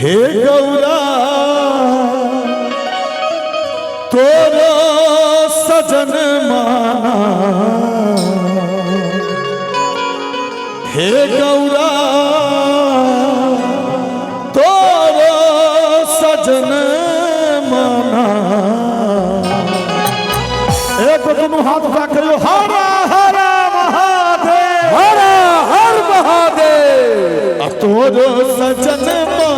हे गौरा तोरो सजन माना, हे गौरा तोरो सजन माना। एक दोनों हाथ उठा करियो हर हर महादेव, हर हर महादेव। तोरो सजन मां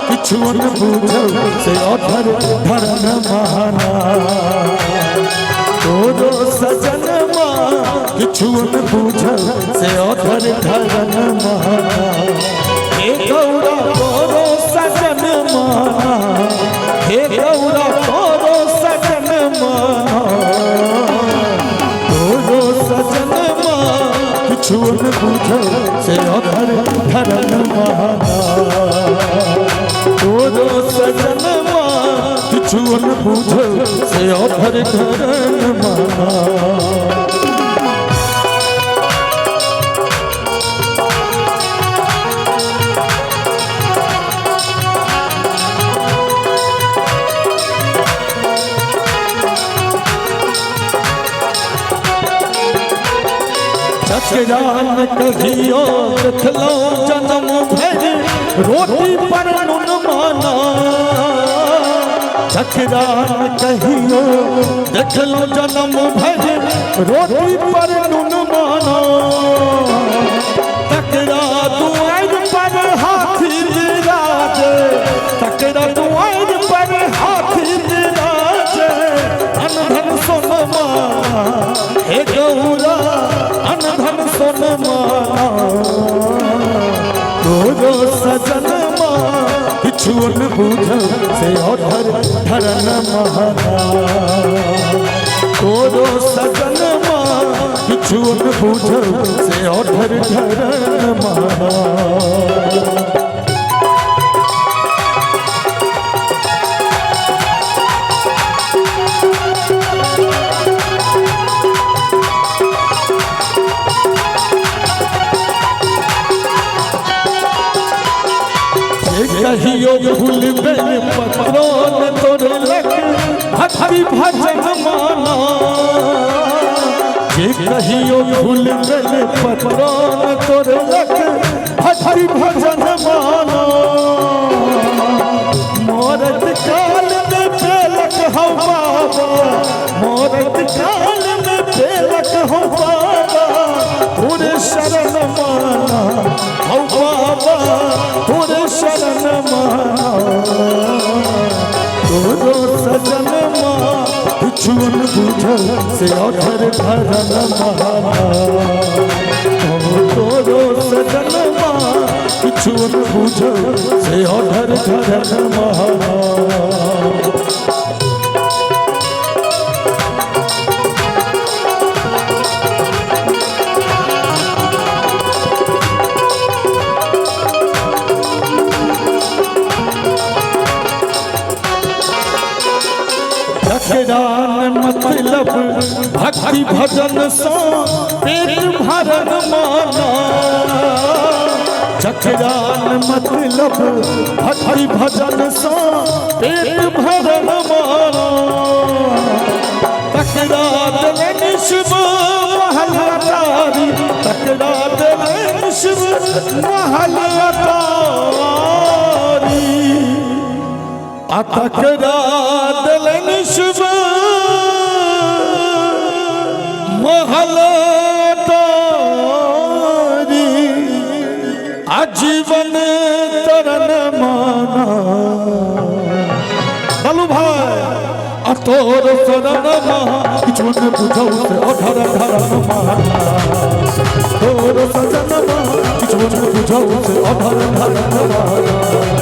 किछु न बुझल से अधर धरन माना। तोरो सजन मां किछु न बुझल से अधर धरन माना। हे गौरा तोरो सजन माना, हे गौरा तोरो सजन माना। तोरो सजन मां किछु न बुझल से अधर धरन माना। तोरो सजन मां किछु न बुझल से अधर धरन माना। चकरान कहियो देखलो जन्म भर रोटी पर नून माना। चकरान कहियो देखलो जन्म भर रोटी पर नून माना। तकरा दुआर पर हाथी विराजे, तकरा दुआर पर हाथी विराजे। अनधन सोन माना, हे गौरा अनधन सोन माना। तोरो सजन मां किछु न बुझल से अधर धरन माना। तोरो सजन मां किछु न बुझल से अधर धरन माना। कहियो फूल बेल पत्रों ने तोड़लक भक्ति भजन माना। जे कहियो फूल बेल पत्रों ने तोड़लक भक्ति भजन माना। मरत काल में पेलक हो बाबा, मरत काल में पेलक हो बाबा। तोरे शरण माना हो बाबा, तोरे शरण माना। तोरो सजन मां किछु न बुझल से अधर धरन माना। तोरो सजन मां किछु न बुझल से अधर धरन माना। जकरान मतलब भक्ति भजन सो पेट भरन माना। जकरान मतलब भक्ति भजन सो पेट भरन माना। तकरा देलनि शिव महल अटारी, तकरा देलनि शिव महल अटारी। तकरा देलनि शिव महल अटारी। आजीवन तरन माना। बोलू भाई तोर शरण मां किछु न बुझौ से अधर धरन माना। तोर सजन मां किछु न बुझौ से अधर धरन माना।